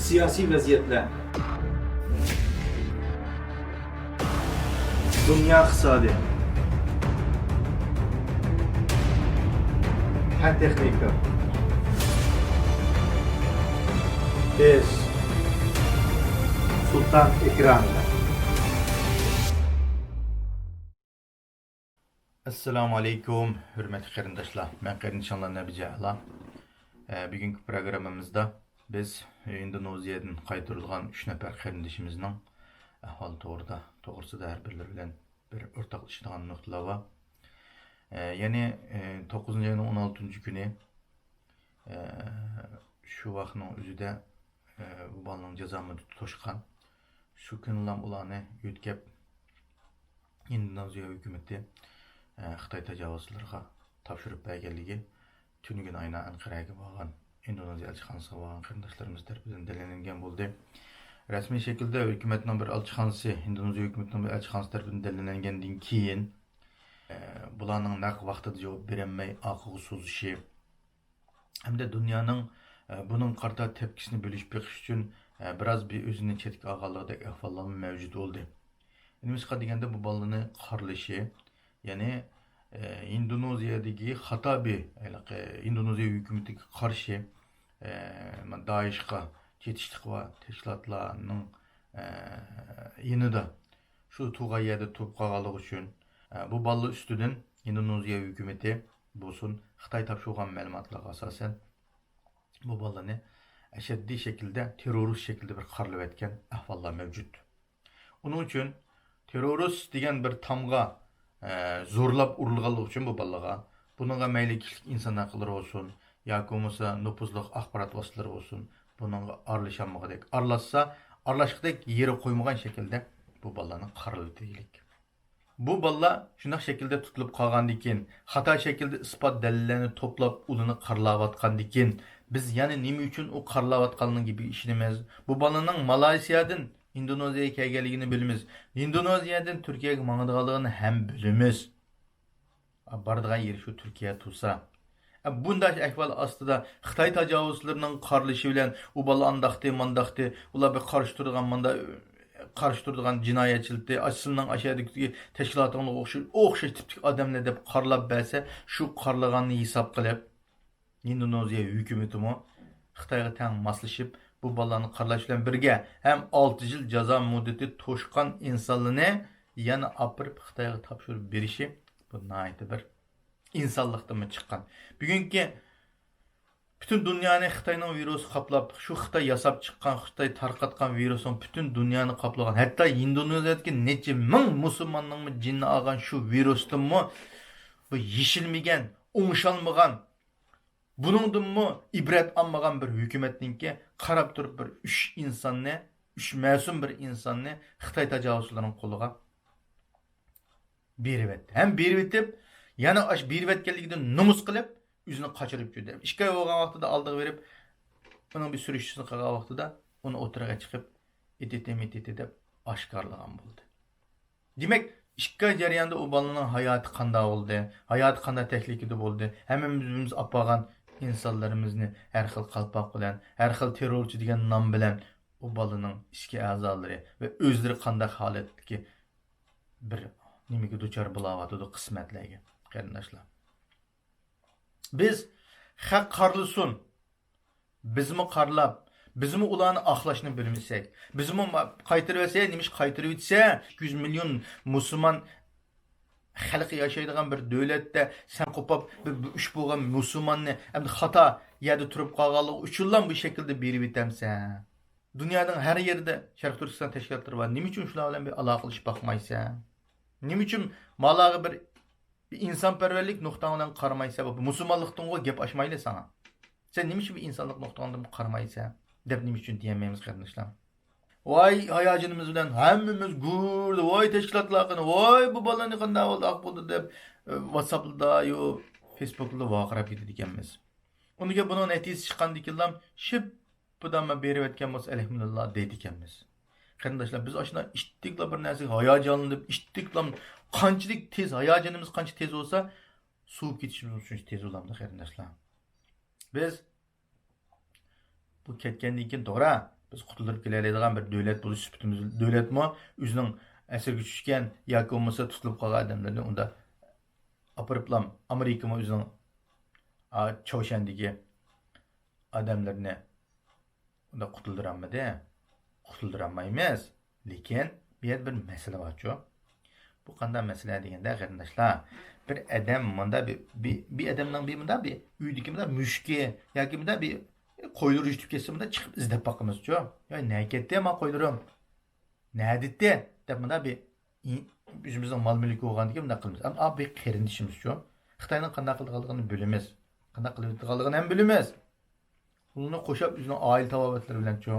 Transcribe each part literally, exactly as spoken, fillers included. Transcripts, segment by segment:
سىياسىي ۋەزىيەتلەر، دۇنيا ئىقتىسادى، پەن تېخنىكا، بىز سۇلتان ئېكرانىدا. ئەسسالامۇ ئەلەيكۇم، ھۆرمەتلىك قېرىنداشلار. مەن قېرىندىشىڭلار نەبىجە ئەلا. ئە، بۈگۈنكى پروگراممىمىزدا بىز ئىندونېزىيەدىن قايتۇرۇلغان ئۈچ نەپەر قېرىندىشىمىزنىڭ ئەھۋالى توغرىدا، توغرىسىدا ھەر بىرلىرى بىلەن بىر ئورتاقلىشىدىغان نۇقتىلار بار. ئە، يەنى، ئە، توققۇزىنچى ئاينىڭ ئون ئالتىنچى كۈنى، ئە، شۇ ۋاقىتنىڭ ئۆزىدە، ئە، بۇ بالىنىڭ جازا مۇددىتى توشقان. شۇ كۈنىلا ئۇلارنى يۆتكەپ، ئىندونېزىيە ھۆكۈمىتى، ئە، خىتاي تاجاۋۇزچىلىرىغا تاپشۇرۇپ بەرگەنلىكى تۈنۈگۈن ئاينا ئەنقەرەگە بارغان، ئىندونېزىيە ئەلچىخانىسىغا بارغان قېرىنداشلىرىمىز تەرىپىدىن دەلىللەنگەن بولدى. رەسمىي شەكىلدە ھۆكۈمەتنىڭ بىر ئەلچىخانىسى، ئىندونېزىيە ھۆكۈمىتىنىڭ بىر ئەلچىخانىسى تەرىپىدىن دەلىللەنگەندىن كېيىن، ئە، بۇلارنىڭ نەق ۋاقتىدا جاۋاب بېرەلمەي، ئارقىغا سوزۇشى، ھەمدە دۇنيانىڭ، ئە، بۇنىڭغا قارىتا تەپكىسىنى بۆلۈشۈپ بېقىش ئۈچۈن، ئە، بىراز بىر ئۆزىنى چەتكە ئالغانلىقىدەك ئەھۋاللارمۇ مەۋجۇت بولدى. نېمىشقا دېگەندە، بۇ بالىلارنى قارىلىشى، يەنى، ئە، ئىندونېزىيەدىكى خاتا بىر، ھېلىقى ئىندونېزىيە ھۆكۈمىتىگە قارشى، ئە، دائىشقا چېتىشلىق بار تەشكىلاتلارنىڭ، ئە، يېنىدا شۇ تۇرغان يەردە تۇرۇپ قالغانلىقى ئۈچۈن، ئە، بۇ بالىلار ئۈستىدىن ئىندونېزىيە ھۆكۈمىتى بولسۇن، خىتاي تاپشۇرغان مەلۇماتلارغا ئاساسەن، بۇ بالىلارنى ئەشەددىي شەكىلدە، تېررورىست شەكىلدە بىر قارىلىۋەتكەن ئەھۋاللار مەۋجۇت. ئۇنىڭ ئۈچۈن تېررورىست دېگەن بىر تامغا، ئە، زورلاپ ئۇرۇلغانلىقى ئۈچۈن بۇ بالىلارغا، بۇنىڭغا مەيلى كىشىلىك ئىنسان ھەقلىرى بولسۇن، ياكى بولمىسا نوپۇزلۇق ئاخبارات ۋاسىتىلىرى بولسۇن، بۇنىڭغا ئارىلىشالمىغۇدەك، ئارىلاشسا، ئارىلاشقۇدەك يېرى قويمىغان شەكىلدە بۇ بالىلارنى قارىلىۋېتىلگىلىك. بۇ بالىلار شۇنداق شەكىلدە تۇتۇلۇپ قالغاندىن كېيىن، خاتا شەكىلدە ئىسپات دەلىللەرنى توپلاپ، ئۇلارنى قارىلاۋاتقاندىن كېيىن، بىز يەنە نېمە ئۈچۈن ئۇ قارىلاۋاتقانلىقىغا گېپىگە ئىشىنىمىز؟ بۇ بالىنىڭ مالايسىيادىن ئىندونېزىيەگە كەلگەنلىكىنى بىلىمىز. ئىندونېزىيەدىن تۈركىيەگە ماڭىدىغانلىقىنى ھەم بىلىمىز. بارىدىغان يېرى شۇ تۈركىيە تۇرسا. بۇنداق ئەھۋال ئاستىدا خىتاي تاجاۋۇزچىلىرىنىڭ قارىلىشى بىلەن ئۇ بالا ئانداقتى، مانداقتى، ئۇلار بىر قارشى تۇرىدىغان، ماندا قارشى تۇرىدىغان جىنايەتچىلىكتى، ئاشۇ سىلىنىڭ ئاشۇ يەردىكى تەشكىلاتىڭلارغا ئوخشاش، ئوخشاش تىپتىكى ئادەملەر دەپ قارىلاپ بەرسە، شۇ قارىلىغاننى ھېساب قىلىپ، ئىندونېزىيە ھۆكۈمىتىمۇ خىتايغا تەڭ ماسلىشىپ، بۇ بالىلارنى قارىلاش بىلەن بىرگە ھەم ئالتە يىل جازا مۇددىتى توشقان ئىنسانلارنى يەنە ئاپىرىپ خىتايغا تاپشۇرۇپ بېرىشى، بۇ ناھايىتى بىر ئىنسانلىقتىنمۇ چىققان. بۈگۈنكى پۈتۈن دۇنيانى خىتاينىڭ ۋىرۇسى قاپلاپ، شۇ خىتاي ياساپ چىققان، خىتاي تارقاتقان ۋىرۇسنىڭ پۈتۈن دۇنيانى قاپلىغان، ھەتتا ئىندونېزىيەدىكى نەچچە مىڭ مۇسۇلماننىڭمۇ جېنىنى ئالغان شۇ ۋىرۇستىنمۇ بۇ يېشىلمىگەن، ئوڭشالمىغان، بۇنىڭدىنمۇ ئىبرەت ئالمىغان بىر ھۆكۈمەتنىڭكى قاراپ تۇرۇپ بىر ئۈچ ئىنساننى، ئۈچ مەسۇم بىر ئىنساننى خىتاي تاجاۋۇزچىلىرىنىڭ قولىغا بېرىۋەتتى. ھەم بېرىۋېتىپ، يەنە ئاشۇ بېرىۋەتكەنلىكىدىن نومۇس قىلىپ، ئۆزىنى قاچۇرۇپ يۈردى. ئىككى ئاي بولغان ۋاقتىدا ئالدىغا بېرىپ، ئۇنىڭ بىر سۈرۈشتىسىنى قىلغان ۋاقتىدا، ئۇنى ئوتتۇرىغا چىقىپ، ئېتىتى مېتىتى دەپ ئاشكارىلىغان بولدى. دېمەك، ئىككى ئاي جەريانىدا ئۇ بالىنىڭ ھاياتى قانداق بولدى، ھاياتى قانداق تەھلىكىدە بولدى، ھەممىمىز ئۆزىمىز ئاپارغان ئىنسانلىرىمىزنى ھەر خىل قالپاق بىلەن، ھەر خىل تېررورچى دېگەن نام بىلەن ئۇ بالىنىڭ ئىچكى ئەزالىرى ۋە ئۆزلىرى قانداق ھالەتتىكى بىر نېمىگە دۇچار بولاۋاتىدۇ، قىسمەتلەرگە، قېرىنداشلار. بىز خەق قارلىسۇن، بىزمۇ قارلاپ، بىزمۇ ئۇلارنى ئاقلاشنى بىلمىسەك، بىزمۇ ما-، قايتۇرۇۋەتسە، نېمىش قايتۇرۇۋەتسە، ئىككى يۈز مىليون مۇسۇلمان خەلقى ياشايدىغان بىر دۆلەتتە سەن قوپاپ، بىر، بىر ئۈچ بولغان مۇسۇلماننى ئەمدى خاتا يەردە تۇرۇپ قالغانلىقى ئۈچۈنلا بۇ شەكىلدە بېرىۋېتەمسەن؟ دۇنيانىڭ ھەر يېرىدە شەرقىي تۈركىستان تەشكىلاتلىرى بار. نېمە ئۈچۈن شۇلار بىلەن بىر ئالاقىلىشىپ باقمايسەن؟ نېمە ئۈچۈن مالارغا بىر، بىر ئىنسانپەرۋەرلىك نۇقتاڭ بىلەن قارىمايسەن؟ بۇ مۇسۇلمانلىقتىنغۇ گەپ ئاچمايلى ساڭا. سەن نېمە ئۈچۈن بىر ئىنسانلىق نۇقتاڭدىن قارىمايسەن؟ دەپ نېمە ئۈچۈن دېيەلمەيمىز، قېرىنداشلار؟ ۋاي، ھاياجىنىمىز بىلەن ھەممىمىز گۇردا، ۋاي، تەشكىلاتلار قېنى، ۋاي، بۇ بالىنى قانداق بولدى، ئاق بولدى دەپ، ئە، ۋاتساپلىدا، يو، فېيسبۇكلىدا ۋارقىراپ كېتىدىكەنمىز. ئۇنىڭ كېيىن بۇنىڭ نەتىجىسى چىققاندىن كېيىنلا شىپپىدان بېرىۋەتكەن بولسا، ئەلھەمدۇلىللا دەيدىكەنمىز. قېرىنداشلار، بىز ئاشۇنداق ئىتتىكلا بىر نەرسىگە ھاياجانلىنىپ، ئىتتىكلا قانچىلىك تېز، ھاياجىنىمىز قانچە تېز بولسا، سوۋۇپ كېتىشىمىز شۇنچە تېز بولامدۇ، قېرىنداشلار؟ بىز بۇ كەتكەندىن كېيىن، توغرا، بىز قۇتۇلدۇرۇپ كېلەلەيدىغان بىر دۆلەت بولۇش سۈپىتىمىز، دۆلەتمۇ ئۆزىنىڭ ئەسىرگە چۈشكەن ياكى بولمىسا تۇتۇلۇپ قالغان ئادەملىرىنى ئۇندا ئاپىرىپلام، ئامېرىكىمۇ ئۆزىنىڭ، ئا، چاۋشيەندىكى ئادەملىرىنى ئۇندا قۇتۇلدۇرالمىدى. قۇتۇلدۇرالمايمىز. لېكىن بۇ يەردە بىر مەسىلە بارچۇ. بۇ قانداق مەسىلە دېگەندە، قېرىنداشلار، بىر ئادەم مۇندا بىر، بىر، بىر ئادەمنىڭ بىر مۇندا بىر ئۆيدىكى مۇندا مۈشۈكى ياكى مۇندا بىر قويلىرى يۈتۈپ كەتسە، مۇندا چىقىپ ئىزدەپ باقىمىزچۇ. يا نەگە كەتتى ما قويلىرىم؟ نەدىتتى؟ دەپ مۇندا بىر ئۆزىمىزنىڭ مال مۈلكى بولغاندىكىن مۇنداق قىلىمىز. ئەمما بىر قېرىندىشىمىزچۇ. خىتاينىڭ قانداق قىلىدىغانلىقىنى بىلىمىز. قانداق قىلىۋېتىدىغانلىقىنى ھەم بىلىمىز. ئۇنى قوشاپ ئۆزىنىڭ ئائىلە تاۋابىئاتلىرى بىلەنچۇ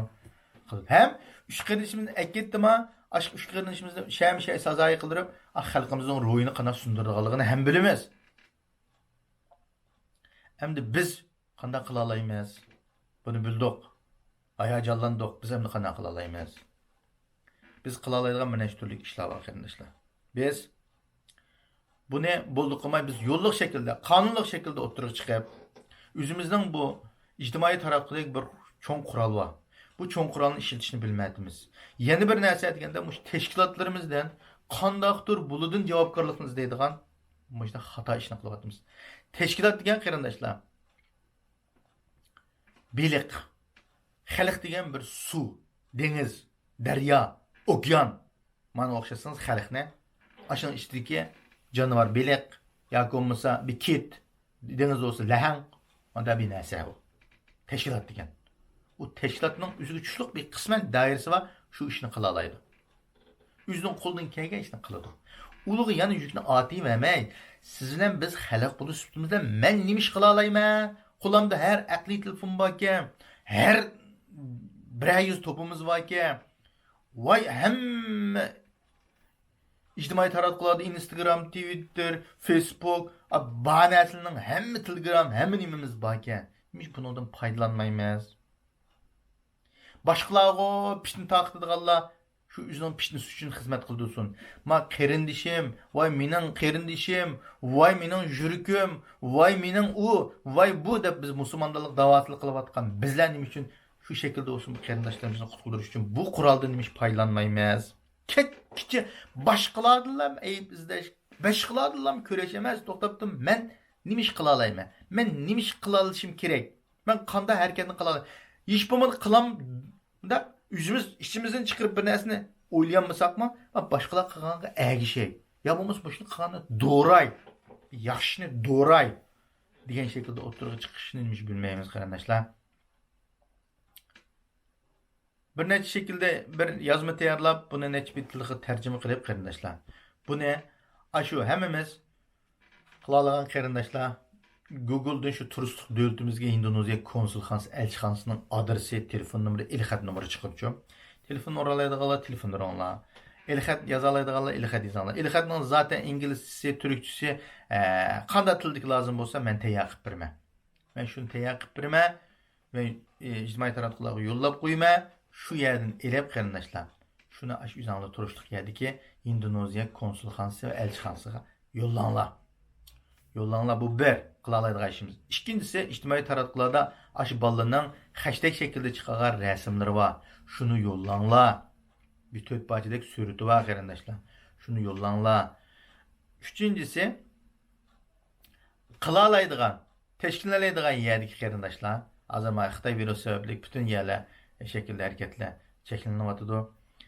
قىلىپ. ھەم ئۈچ قېرىندىشىمىزنى ئەكەتتىما، ئاشۇ ئۈچ قېرىندىشىمىزنى شەم شەي سازايى قىلدۇرۇپ، ئا، خەلقىمىزنىڭ روھىنى قانداق سۇندۇرىدىغانلىقىنى ھەم بىلىمىز. ئەمدى بىز قانداق قىلالايمىز؟ بۇنى بىلدۇق. ھاياجانلاندۇق. بىز ئەمدى قانداق قىلالايمىز؟ بىز قىلالايدىغان بىر نەچچە تۈرلۈك ئىشلار بار، قېرىنداشلار. بىز بۇنى بولدى قىلماي، بىز يوللۇق شەكىلدە، قانۇنلۇق شەكىلدە ئوتتۇرىغا چىقىپ، ئۆزىمىزنىڭ بۇ ئىجتىمائىي تاراتقۇدەك بىر چوڭ قورال بار. بۇ چوڭ قورالنى ئىشلىتىشنى بىلمەيتىمىز. يەنە بىر نەرسە دېگەندە، مۇشۇ تەشكىلاتلىرىمىز بىلەن قانداقتۇر بۇلىدىن جاۋابكارلىقنى ئىزدەيدىغان مۇشۇنداق خاتا ئىشنى قىلىۋاتىمىز. تەشكىلات دېگەن، قېرىنداشلار، بېلىق. خەلق دېگەن بىر سۇ، دېڭىز، دەريا، ئوكيان. مانا ئوخشاتسىڭىز خەلقنى. ئاشۇنىڭ ئىچىدىكى جانىۋار، بېلىق ياكى بولمىسا بىر كىت، دېڭىزدا بولسا لەھەڭ، مانا بىر نەرسە ئۇ. تەشكىلات دېگەن. ئۇ تەشكىلاتنىڭ ئۆزىگە چۈشلۈك بىر قىسمەن دائىرىسى بار، شۇ ئىشنى قىلالايدۇ. ئۆزىنىڭ قولىدىن كەلگەن ئىشنى قىلىدۇ. ئۇلىغا يەنە يۈكنى ئارتىۋەرمەي، سىز بىلەن بىز خەلق بولۇش سۈپىتىمىزدە مەن نېمە ئىش قىلالايمەن؟ قولۇمدا ھەر ئەقلىي تېلېفون باركەن، ھەر بىرەر يۈز توپىمىز باركەن. ۋاي، ھەممە ئىجتىمائىي تاراتقۇلاردا ئىنستاگرام، تىۋىتتېر، فېيسبۇك، بار نەرسىلەرنىڭ ھەممە، تېلېگرام، ھەممە نېمىمىز باركەن. نېمىش بۇنىڭدىن پايدىلانمايمىز؟ باشقىلارغا پىتنە تارقىتىدىغانلار شۇ ئۆزىنىڭ پىتنىسى ئۈچۈن خىزمەت قىلدۇرسۇن. ما قېرىندىشىم، ۋاي مېنىڭ قېرىندىشىم، ۋاي مېنىڭ يۈرىكىم، ۋاي مېنىڭ ئۇ، ۋاي بۇ دەپ بىز مۇسۇلمانلارلىق داۋاسىلىق قىلىۋاتقان بىزلەر نېمە ئۈچۈن شۇ شەكىلدە بولسۇن قېرىنداشلىرىمىزنى قۇتقۇزۇش ئۈچۈن بۇ قورالدىن نېمە ئۈچۈن پايدىلانمايمىز؟ كەچكىچە باشقىلاردىنلا ئەيىب ئىزدەش، باشقىلاردىنلا كۈرەش ئەمەس، توختاپ تۇرۇپ مەن نېمە ئىش قىلالايمەن؟ مەن نېمە ئىش قىلالىشىم كېرەك؟ مەن قانداق ھەرىكەتنى قىلالاي؟ ھېچ بولمىغاندا قىلام، مۇنداق ئۆزىمىز ئىچىمىزدىن چىقىرىپ بىر نەرسىنى ئويلىيالمىساقمۇ، باشقىلار قىلغانغا ئەگىشەي. يا بولمىسا مۇشۇنى قىلغاننى دوراي، ياخشىنى دوراي دېگەن شەكىلدە ئوتتۇرىغا چىقىشنى نېمىش بىلمەيمىز، قېرىنداشلار. بىر نەچچە شەكىلدە بىر يازما تەييارلاپ، بۇنى نەچچە بىر تىلغا تەرجىمە قىلىپ، قېرىنداشلار، بۇنى ئاشۇ ھەممىمىز قىلالىغان قېرىنداشلار، گۇگلدىن شۇ تۇرۇشلۇق دۆلىتىمىزگە ھىندونېزىيە كونسۇلخانىسى، ئەلچىخانىسىنىڭ ئادرېسى، تېلېفون نومۇرى، ئېلخەت نومۇرى چىقىپچۇ. تېلېفون ئورالايدىغانلار تېلېفون ئۇرۇڭلار. ئېلخەت يازالايدىغانلار ئېلخەت يېزىڭلار. ئېلخەتنىڭ زاتەن ئىنگلىزچىسى، تۈركچىسى، ئە، قانداق تىلدىكى لازىم بولسا، مەن تەييار قىلىپ بېرىمەن. مەن شۇنى تەييار قىلىپ بېرىمەن. مەن، ئى، ئىجتىمائىي تاراتقۇلارغا يوللاپ قويىمەن. شۇ يەردىن ئېلىپ، قېرىنداشلار، شۇنى ئاشۇ ئۆزۈڭلار تۇرۇشلۇق يەردىكى ھىندونېزىيە كونسۇلخانىسى ۋە ئەلچىخانىسىغا يوللاڭلار. يوللاڭلار، بۇ بىر قىلالايدىغان ئىشىمىز. ئىككىنچىسى، ئىجتىمائىي تاراتقۇلاردا ئاشۇ بالىلارنىڭ خەشتەك شەكلىدە چىقارغان رەسىملىرى بار. شۇنى يوللاڭلار. بىر تۆت پارچىدەك سۈرىتى بار، قېرىنداشلار. شۇنى يوللاڭلار. ئۈچىنچىسى، قىلالايدىغان، تەشكىللەيدىغان يەردىكى قېرىنداشلار، ھازىر مانا خىتاي ۋىرۇسى سەۋەبلىك پۈتۈن يەرلەر شەكىلدە ھەرىكەتلەر چەكلىنىۋاتىدۇ.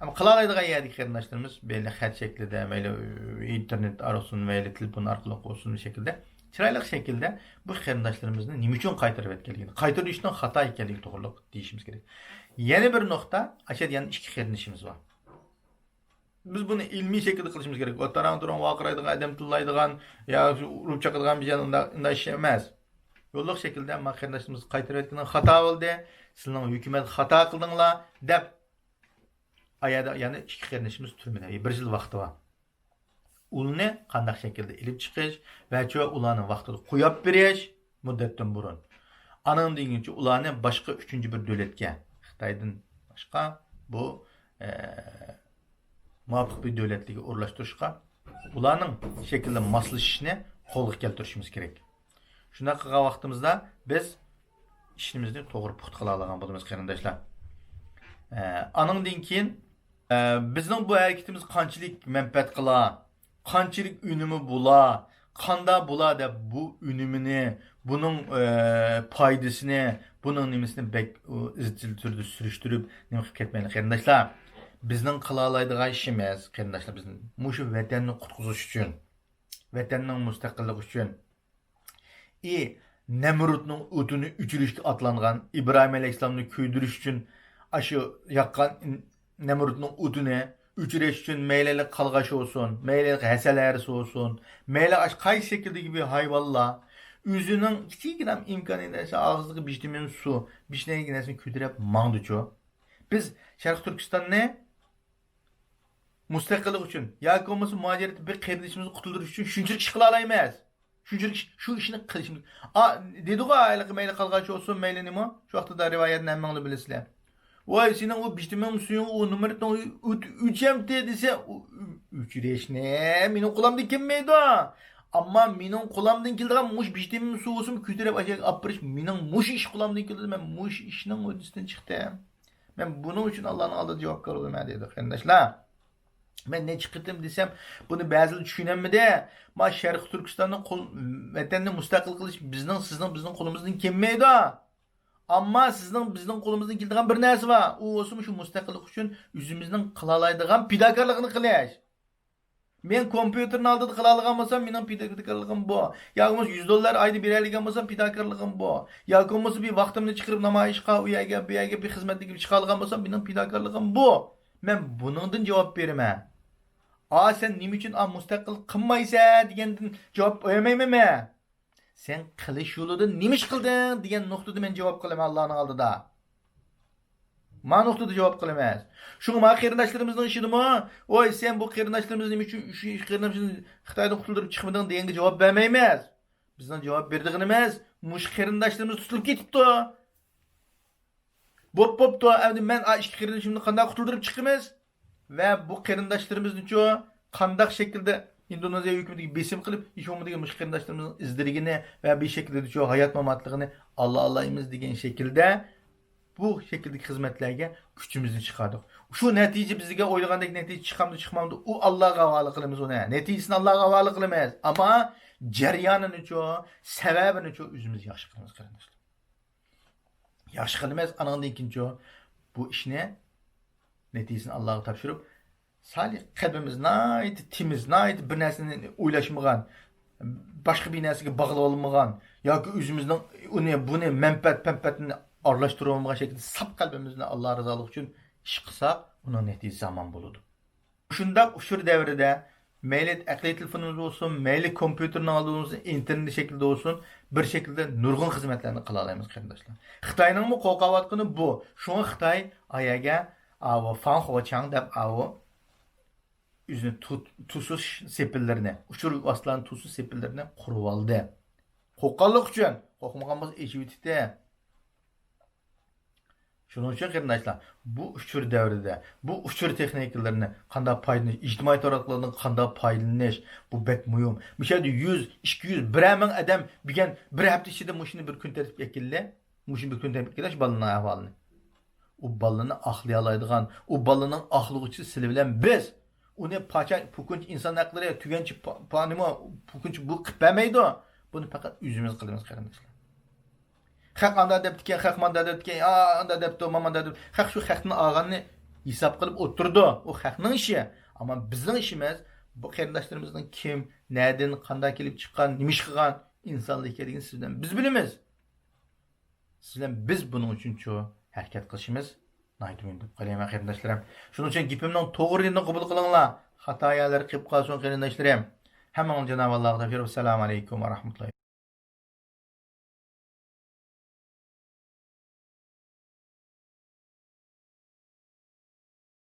ئەمما قىلالايدىغان يەردىكى قېرىنداشلىرىمىز مەيلى خەت شەكلىدە، مەيلى ئىنتېرنېت ئارقىلىق، مەيلى تېلېفون ئارقىلىق بولسۇن، شەكىلدە، چىرايلىق شەكىلدە بۇ قېرىنداشلىرىمىزنى نېمە ئۈچۈن قايتۇرۇۋەتكەنلىكىنى، قايتۇرۇۋېتىشنىڭ خاتا ئىكەنلىكى توغرۇلۇق دېيىشىمىز كېرەك. يەنە بىر نۇقتا، ئاشۇ يەردە يەنە ئىككى قېرىندىشىمىز بار. بىز بۇنى ئىلمىي شەكىلدە قىلىشىمىز كېرەك. ئۇ تاراڭ-تۇرۇڭ ۋارقىرايدىغان، ئادەم تىللايدىغان يا ئۇرۇپ چېقىدىغان بىر ئۇنداق، ئۇنداق ئىش ئەمەس. يوللۇق شەكىلدە، ما قېرىنداشلىرىمىز قايتۇرۇۋەتكىنىڭ خاتا بولدى. سىلىنىڭ ھۆكۈمەت خاتا قىلدىڭلار دەپ، ئايەردە يەنە ئىككى قېرىندىشىمىز تۈرمىدە. بىر يىل ۋاقتى بار. ئۇلنى قانداق شەكىلدە ئېلىپ چىقىش ۋە شۇ ئۇلارنى ۋاقتىدا قويۇپ بېرىش مۇددەتتىن بۇرۇن. ئانىڭدىن كېيىنچە ئۇلارنى باشقا ئۈچىنچى بىر دۆلەتكە، خىتايدىن باشقا بۇ، ئە، مۇۋاپىق بىر دۆلەتلەرگە ئورۇنلاشتۇرۇشقا، ئۇلارنىڭ شەكىلدە ماسلىشىشىنى قولغا كەلتۈرۈشىمىز كېرەك. شۇنداق قىلغان ۋاقتىمىزدا بىز ئىشىمىزنى توغرا پۇختا قىلالايدىغان بولىمىز، قېرىنداشلار. ئە، ئانىڭدىن كېيىن، ئە، بىزنىڭ بۇ ھەرىكىتىمىز قانچىلىك مەنپەئەت قىلا، قانچىلىك ئۈنۈمى بولا، قاندا بولا دەپ بۇ ئۈنۈمىنى، بۇنىڭ، ئە، پايدىسىنى، بۇنىڭ نېمىسىنى بەك، ئۇ، ئىزچىل تۈردە سۈرۈشتۈرۈپ نېمە قىلىپ كەتمەيلى، قېرىنداشلار. بىزنىڭ قىلالايدىغان ئىشىمىز، قېرىنداشلار، بىزنىڭ مۇشۇ ۋەتەننى قۇتقۇزۇش ئۈچۈن، ۋەتەننىڭ مۇستەقىللىقى ئۈچۈن، ئى، نەمرۇتنىڭ ئوتىنى ئۆچۈرۈشكە ئاتلانغان، ئىبراھىم ئەلەيھىسسالامنى كۆيدۈرۈش ئۈچۈن ئاشۇ ياققان نەمرۇتنىڭ ئوتىنى ئۆچۈرۈش ئۈچۈن مەيلى قالغاچ بولسۇن، مەيلى ھەسەل ھەرىسى بولسۇن، مەيلى ئاش-، قايسى شەكىلدىكى بىر ھايۋانلار ئۆزىنىڭ كىچىككىنە ئىمكانىيىتى ئاغزىدىكى بىر تېمىم سۇ، بىر نەرسىنى كۆتۈرۈپ ماڭدىچۇ. بىز شەرقىي تۈركىستاننى مۇستەقىللىق ئۈچۈن ياكى بولمىسا مۇھاجىرەتتە بىر قېرىندىشىمىزنى قۇتۇلدۇرۇش ئۈچۈن شۇنچىلىك ئىش قىلالايمىز. شۇنچىلىك ئىش، شۇ ئىشنى قىلىشىمىز. ئا، دېدىغۇ ھېلىقى مەيلى قالغاچ بولسۇن، مەيلى نېمە. شۇ ۋاقىتتا رىۋايەتنى ھەممىڭلار بىلىسىلەر. ۋاي، سېنىڭ ئۇ بىر تېمىم سۈيۈڭ ئۇ نومۇرتنىڭ ئۆچەمتى دېسە، ئۆچۈرۈشنى مېنىڭ قولۇمدىن كەلمەيدۇ. ئەمما مېنىڭ قولۇمدىن كېلىدىغان مۇشۇ بىر تېمىم سۇ بولسۇن، كۆتۈرۈپ ئاشۇ يەرگە ئاپىرىش مېنىڭ مۇشۇ ئىش قولۇمدىن كېلىدۇ. مەن مۇشۇ ئىشنىڭ ھۆددىسىدىن چىقتىم. مەن بۇنىڭ ئۈچۈن ئاللانىڭ ئالدىدا جاۋابكار بولىمەن دەيدۇ، قېرىنداشلار. مەن نەچچە قېتىم دېسەم، بۇنى بەزىلەر چۈشىنەلمىدى. ما شەرقىي تۈركىستاننى قول، ۋەتەننى مۇستەقىل قىلىش بىزنىڭ، سىزنىڭ، بىزنىڭ قولىمىزدىن كەلمەيدۇ. ئەمما سىزنىڭ، بىزنىڭ قولىمىزدىن كېلىدىغان بىر نەرسە بار. ئۇ بولسا مۇشۇ مۇستەقىللىق ئۈچۈن ئۆزىمىزنىڭ قىلالايدىغان پىداكارلىقىنى قىلىش. مەن كومپيۇتېرنى ئالدىدا قىلالىغان بولسام، مېنىڭ پىداكارلىقىم بۇ. ياكى بولمىسا يۈز دوللار ئايدا بېرەلىگەن بولسام، پىداكارلىقىم بۇ. ياكى بولمىسا بىر ۋاقتىمنى چىقىرىپ نامايىشقا، ئۇ يەرگە، بۇ يەرگە بىر خىزمەتكە چىقالىغان بولسام، مېنىڭ پىداكارلىقىم بۇ. مەن بۇنىڭدىن جاۋاب بېرىمەن. ئا، سەن نېمە ئۈچۈن ئا مۇستەقىل قىلمايسەن دېگەندىن جاۋاب بەرمەيمەن مەن. سەن قىلىش يولىدا نېمە ئىش قىلدىڭ دېگەن نۇقتىدا مەن جاۋاب قىلىمەن ئاللانىڭ ئالدىدا. ما نۇقتىدا جاۋاب قىلىمىز. شۇڭا ما قېرىنداشلىرىمىزنىڭ ئىشىدىمۇ، ۋاي، سەن بۇ قېرىنداشلىرىمىزنى نېمە ئۈچۈن، شۇ قېرىنداشلىرىمىزنى خىتايدىن قۇتۇلدۇرۇپ چىقمىدىڭ دېگەنگە جاۋاب بەرمەيمىز. بىزنىڭ جاۋاب بېرىدىغىنىمىز، مۇشۇ قېرىنداشلىرىمىز تۇتۇلۇپ كېتىپتۇ. بوپ، بوپتۇ، ئەمدى مەن ئا ئىككى قېرىندىشىمنى قانداق قۇتۇلدۇرۇپ چىقىمىز؟ ۋە بۇ قېرىنداشلىرىمىزنىچۇ قانداق شەكىلدە ئىندونېزىيە ھۆكۈمىتىگە بېسىم قىلىپ، ھېچ بولمىغاندا مۇشۇ قېرىنداشلىرىمىزنىڭ ئىز-دېرىكىنى ۋە بىر شەكىلدىچۇ ھايات-ماماتلىقىنى ئالالايمىز دېگەن شەكىلدە بۇ شەكىلدىكى خىزمەتلەرگە كۈچىمىزنى چىقاردۇق. شۇ نەتىجە بىزگە ئويلىغاندەك نەتىجە چىقامدۇ، چىقمامدۇ، ئۇ ئاللاغا ھاۋالە قىلىمىز ئۇنى. نەتىجىسىنى ئاللاغا ھاۋالە قىلىمىز. ئەمما جەريانىنىچۇ، سەۋەبىنىچۇ ئۆزىمىز ياخشى قىلىمىز، قېرىنداشلار. ياخشى قىلىمىز، ئانىڭدىن كېيىنچۇ بۇ ئىشنى نەتىجىسىنى ئاللاغا تاپشۇرۇپ، سالىھ قەلبىمىز ناھايىتى تېمىز، ناھايىتى بىر نەرسىنى ئويلاشمىغان، باشقا بىر نەرسىگە باغلىۋالمىغان ياكى ئۆزىمىزنىڭ ئۇنى، بۇنى، مەنپەئەت-پەنپەتنى ئارىلاشتۇرۇۋالمىغان شەكىلدە ساپ قەلبىمىزنى ئاللا رىزالىقى ئۈچۈن ئىش قىلساق، ئۇنىڭ نەتىجىسى ھامان بولىدۇ. شۇنداق ئۇچۇر دەۋرىدە مەيلى ئەقلىي تېلېفونىمىز بولسۇن، مەيلى كومپيۇتېرنىڭ ئالدىدا بولسۇن، ئىنتېرنېت شەكلىدە بولسۇن، بىر شەكىلدە نۇرغۇن خىزمەتلەرنى قىلالايمىز، قېرىنداشلار. خىتاينىڭمۇ قورقۇۋاتقىنى بۇ. شۇڭا خىتاي ئايەگە ئاۋۇ فاڭ خۇچاڭ دەپ ئاۋۇ ئۆزىنى تۇ-، تۇسۇش سېپىللىرىنى، ئۇچۇر ۋاسىتىلەرنى تۇسۇش سېپىللىرىنى قۇرۇۋالدى. قورققانلىقى ئۈچۈن، قورقمىغان بولسا ئېچىۋېتىتتى. شۇنىڭ ئۈچۈن قېرىنداشلار، بۇ ئۇچۇر دەۋرىدە، بۇ ئۇچۇر تېخنىكىلىرىنى قانداق پايدىلىنىش، ئىجتىمائىي تاراتقۇلاردىن قانداق پايدىلىنىش، بۇ بەك مۇھىم. مۇشۇ يەردە يۈز، ئىككى يۈز، بىرەر مىڭ ئادەم بىگەن بىر ھەپتە ئىچىدە مۇشۇنى بىر كۈن تەرتىپكە ئەكېلىلى، مۇشۇنى بىر كۈن تەرتىپكە ئەكېلىش بالىنىڭ ئەھۋالىنى. ئۇ بالىنى ئاقلىيالايدىغان، ئۇ بالىنىڭ ئاقلىغۇچىسى سىلى بىلەن بىز. ئۇنى پاچا، پۈكۈنچى ئىنسان ھەقلىرى، تۈگەنچى پا-، پا-، نېمە، پۈكۈنچى بۇ قىلىپ بەرمەيدۇ. بۇنى پەقەت ئۆزىمىز قىلىمىز، قېرىنداشلار. خەق ئاندا دەپتىكەن، خەق ماندا دەپتىكەن، ئا، ئاندا دەپتۇ، مانا ماندا دەپتۇ. خەق شۇ خەقتىن ئالغاننى ھېساب قىلىپ ئولتۇرىدۇ. ئۇ خەقنىڭ ئىشى. ئەمما بىزنىڭ ئىشىمىز، بۇ قېرىنداشلىرىمىزنىڭ كىم، نەدىن، قانداق كېلىپ چىققان، نېمە ئىش قىلغان ئىنسانلار ئىكەنلىكىنى سىز بىلەن بىز بىلىمىز. سىز بىلەن بىز بۇنىڭ ئۈچۈنچۇ ھەرىكەت قىلىشىمىز ناھايىتى مۇھىم دەپ قارايمەن، قېرىنداشلىرىم. شۇنىڭ ئۈچۈن گېپىمنىڭ توغرىلىقىنى قوبۇل قىلىڭلار. خاتا يەرلەر قېلىپ قالسۇن، قېرىنداشلىرىم. ھەممىڭلارنى جانابى ئاللاغا تاپشۇرۇپ، ئەسسالامۇ ئەلەيكۇم ۋە رەھمەتۇللاھى.